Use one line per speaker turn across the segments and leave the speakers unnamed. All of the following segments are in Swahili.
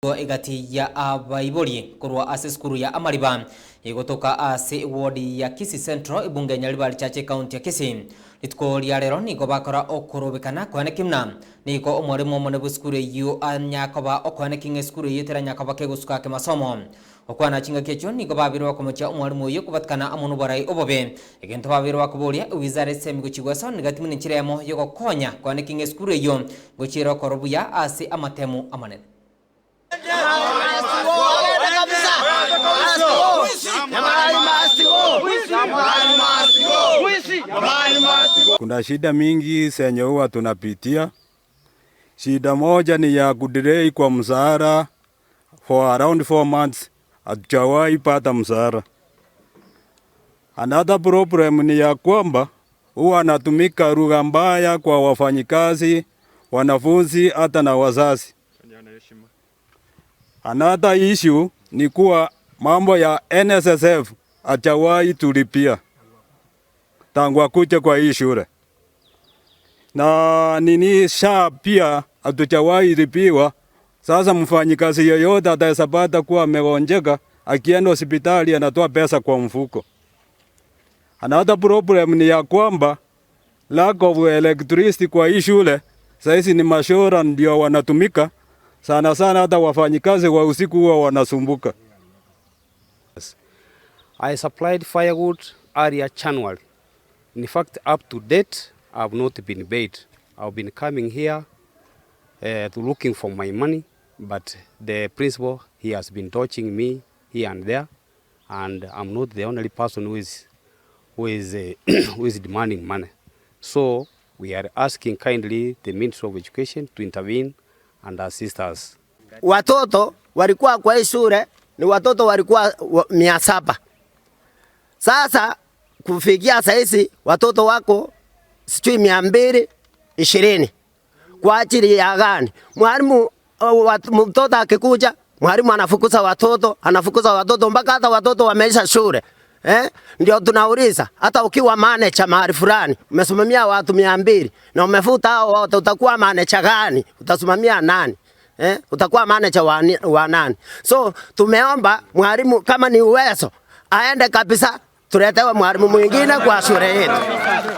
Egati ya abaibori korwa ase esukuru ya Amariba egotoka ase ward ya Kisii Central, ebunge ya Nyaribari Chache, county ya Kisii. Rituko ria rero nigo bakora okorobekana kwane kimna nigo omwarimu omone bw'esukuru eyio anyakoba okwane king'a esukuru eyio teranyakoba kegosuka kemasomo. Okwana chingaki echio nigo babire bakomochia omwarimu oyo kobatikana amo noborai obobe. Egento babire bakoboria ewizara esemi gochigwesa nigatimuna enchera emo yogokonya kwane king'a esukuru eyio gochiera okoro buya ase amatemu amanene.
Kuna shida mingi zenye huwa tunapitia. Shida moja ni ya kudelay kwa mshahara for around 4 months, hatujawahi pata mshahara. Another problem ni ya kwamba huwa anatumika lugha mbaya kwa wafanyikazi, wanafunzi hata na wazazi. Another issue ni kuwa mambo ya NSSF hajawahi tulipia tangu akuje kwa hii shule, na nini SHA pia hatujawahi lipiwa. Sasa mfanyikazi yoyote ataweza kuwa amegonjeka, akienda hospitali anatoa pesa kwa mfuko. Another problem ni ya kwamba lack of electricity kwa hii shule. Saizi ni masolar ndio wanatumika sana sana, hata wafanyikazi wa usiku huwa wanasumbuka.
I supplied firewood earlier January. In fact, up to date, I've not been paid. I've been coming here to looking for my money, but the principal, he has been touching me here and there, and I'm not the only person who is demanding money. So we are asking kindly the Ministry of Education to intervene and assist us.
Watoto walikuwa kwa hii shule ni watoto walikuwa 700. Sasa kufikia saizi watoto wako sijui 220. Kwa ajili ya gani? Mwalimu, mtoto akikuja, mwalimu anafukuza watoto, anafukuza watoto mpaka hata watoto wameisha shule. Eh? Ndio tunauliza, hata ukiwa manager mahali fulani umesimamia watu 200 na umefuta hao wote, utakuwa manager gani? Utasimamia nani? Eh? Utakuwa manager wa nani? So tumeomba mwalimu kama ni uwezo aende kabisa, tuletewe mwalimu mwingine kwa shule yetu.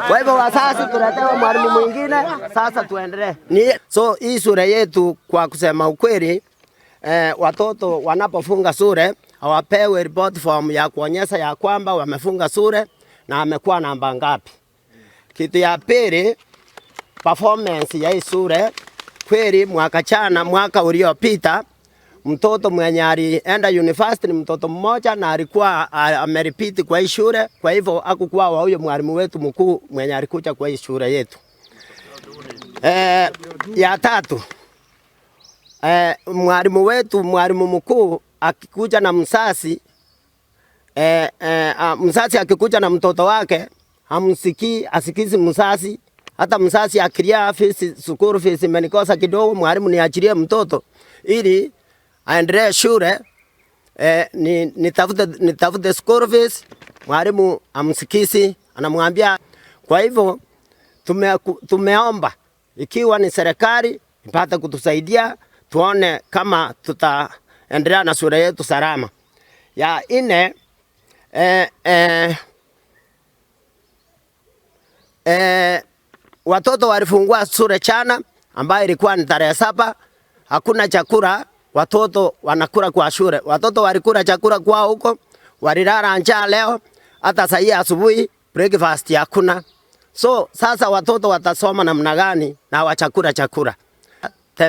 Kwa hivyo wazazi, tuletewe mwalimu mwingine, sasa tuendelee. So hii shule yetu kwa kusema ukweli, watoto wanapofunga shule hawapewi report form ya kuonyesha ya kwamba wamefunga shule na amekuwa namba ngapi. Kitu ya pili, performance ya hii shule kweli, mwaka jana, mwaka uliopita, mtoto mwenye alienda university ni mtoto mmoja na alikuwa amerepeat kwa hii shule. Kwa hivyo hakukuwa wa huyo mwalimu wetu mkuu mwenye alikuja kwa hii shule yetu. Ya tatu, mwalimu wetu, mwalimu mkuu akikuja na mzazi, mzazi akikuja na mtoto wake hamsikii, asikizi mzazi. Hata mzazi akilia fees, school fees imenikosa kidogo, mwalimu niachilie mtoto ili aendelee shule, nitafute school fees, mwalimu amsikizi, anamwambia. Kwa hivyo tumeomba ikiwa ni serikali ipate kutusaidia tuone kama tutaendelea na shule yetu salama. Ya nne, watoto walifungua shule jana ambayo ilikuwa ni tarehe 7. Hakuna chakula, watoto wanakula kwa shule. Watoto walikula chakula kwao huko, walilala njaa leo, hata saa hii asubuhi breakfast hakuna. So sasa watoto watasoma namna gani na wachakula chakula?